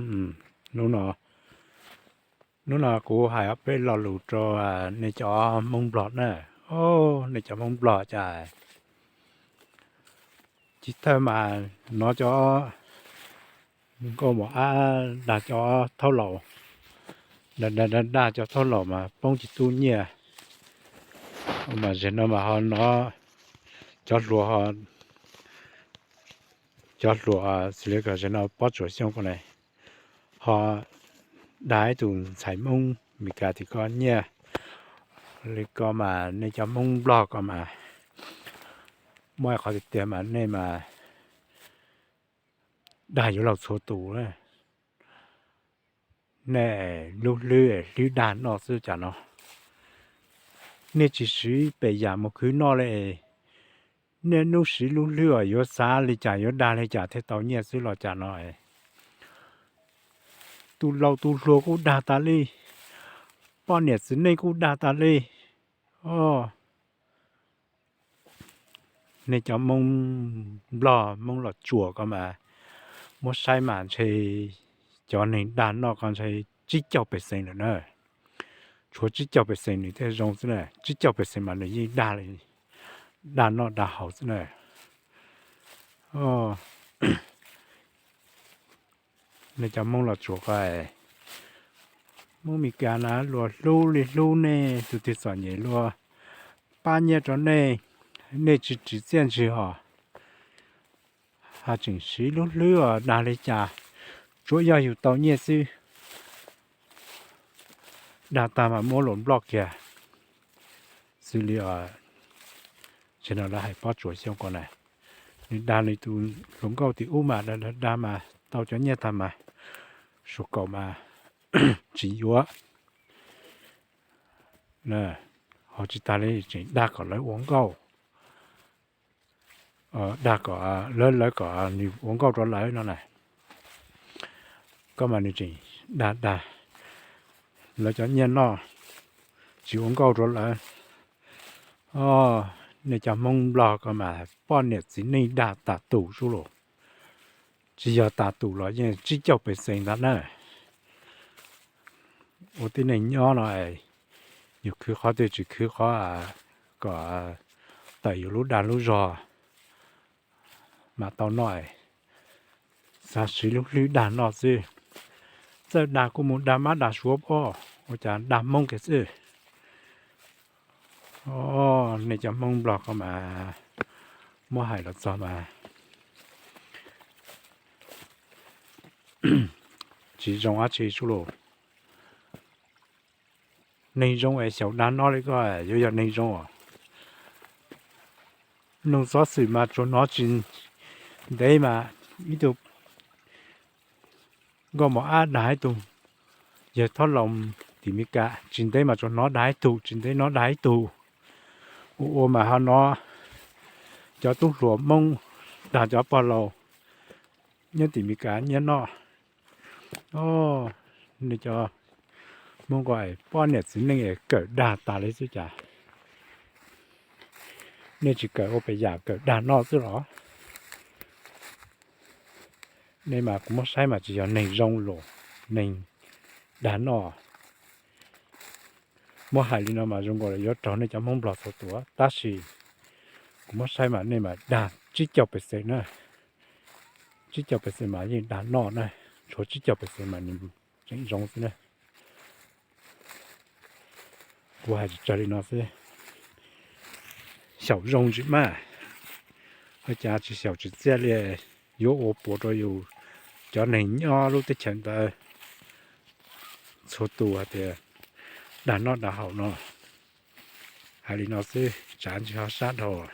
Hnub no, hnub no kuv hais ob peb lo lus rau nej cov Hmoob Nplog na. Nej cov Hmoob Nplog cas tsis thawj mas hnov cov nkauj mos ab dag cov thaub laus, dag dag dag cov thaub laus mas poob tsis tub nyiaj. Mas zaum no mas ho hnov cov hluas, cov hluas xws li kom zaum no Pob Tsuas Xyooj ko ne, ho dag ib tug ntxhais Hmoob Mes Kas tim ko nyiaj li ko mas nej cov Hmoob Nplog ko mas muaj qhov tiag tiag mas nej mas dag yuav luag txhua tus. Nej lub hlwb hlwb dag noj xwb cas no. Nej tsis siv pes yam mus khwv noj li. Nej hnub siv lub hlwb uas yuav xav li cas yuav dag li cas thiaj tau nyiaj xwb los cas no. Tus laus tus hluas kuj dag tas li, poj niam txiv neej kuj dag tas li. Nej cov Hmoob Nplog Hmoob Los Tsuas ko mas muab saib mas ntshe cov neeg dag noj ko ntshe tsib caug pes xees lawm na. Tshuav tsib caug pes xees nws thiaj zoo xwb na, tsib caug pes xees mas nws yeej dag, dag noj dag haus xwb na. Nej cov Hmoob Los Tsuas ko, Hmoob Mes Kas na luag hlub li hlub nej, tus twg txom nyem luag pab nyiaj rau nej, nej tsis ris txiaj ntsig hos, ho tseem siv lub hlwb os dag li cas, tsuav yog yus tau nyiaj xwb. Dag tag mas muab luag nploj kiag. Xws li, tsis no lawv hais Pob Tsuas Xyooj ko na, nws dag nws tus hluas nkauj tim ub mas dag dag dag mas tau cov nyiaj tag mas suav kaum mas tsis yuav. Ho tsis tas li tseem dag kom lawv ua nkauj, dag kom lawv, lawv kom nws ua nkauj rau lawv no na. Koj mas nws tseem dag dag lawv cov nyiaj noj, tsis ua nkauj rau lawv. Nej cov Hmoob Nplog ko mas poj niam txiv neej dag tas tus sub los, tsis yog tas tus los yeej tsib caug pes xees ntag na. Ua tib neeg nyob no, yus khwv qhov twg tsis khwv qhov kom tawm yus lub dag lub zog mas tau noj. Xav siv lub hlwb dag noj xwb. Txawj dag kuj mus dag mab dag suav pob, ua cas dag Hmoob kiag xwb. Nej cov Hmoob Nplog ko mas muab hais los txog mas tsis zoo dab tsi sub los. Neeg zoo es xyaum dag noj li ko yuav yog neeg zoo os. Nug xov xwm mas tsuas hnov tsis ntev mas ib tug nkauj mos ab dag ib tug, yawg thaub laus tim Mes Kas tsis ntev mas tsuas hnov dag ib tug, tsis ntev hnov dag ib tug. Ua ua mas ho hnov cov tub hluas Hmoob dag cov pog laus nyob tim Mes Kas nyiaj noj. Nej cov Hmoob ko poj niam txiv neej es kawm dag tas li xwb cas. Nej tsis kawm ua pes yam kawm dag noj xwb los? Nej mas kuv muab saib mas tsis yog neeg zoo los, neeg dag noj. Muab hais li no mas zoo nkaus li yuav raug nej cov Hmoob Nplog txhua tus, tab sis kuv muab saib mas nej mas dag tsib caug pes xees na. Tsib caug pes xees mas yeej dag noj na, tshuav tsib caug pes xees mas nws tseem zoo xwb na. Kuv hais tsis tsawg li no xwb. Xyaum zoo tsis maj, ua cas tsis xyaum tsis txiaj li, yuav ua puas rau yus cov neeg nyob lub teb chaws ntawd txhua tus hais tias dag noj dag haus no. Hais li no xwb, tsav ntsis ho sab dhau.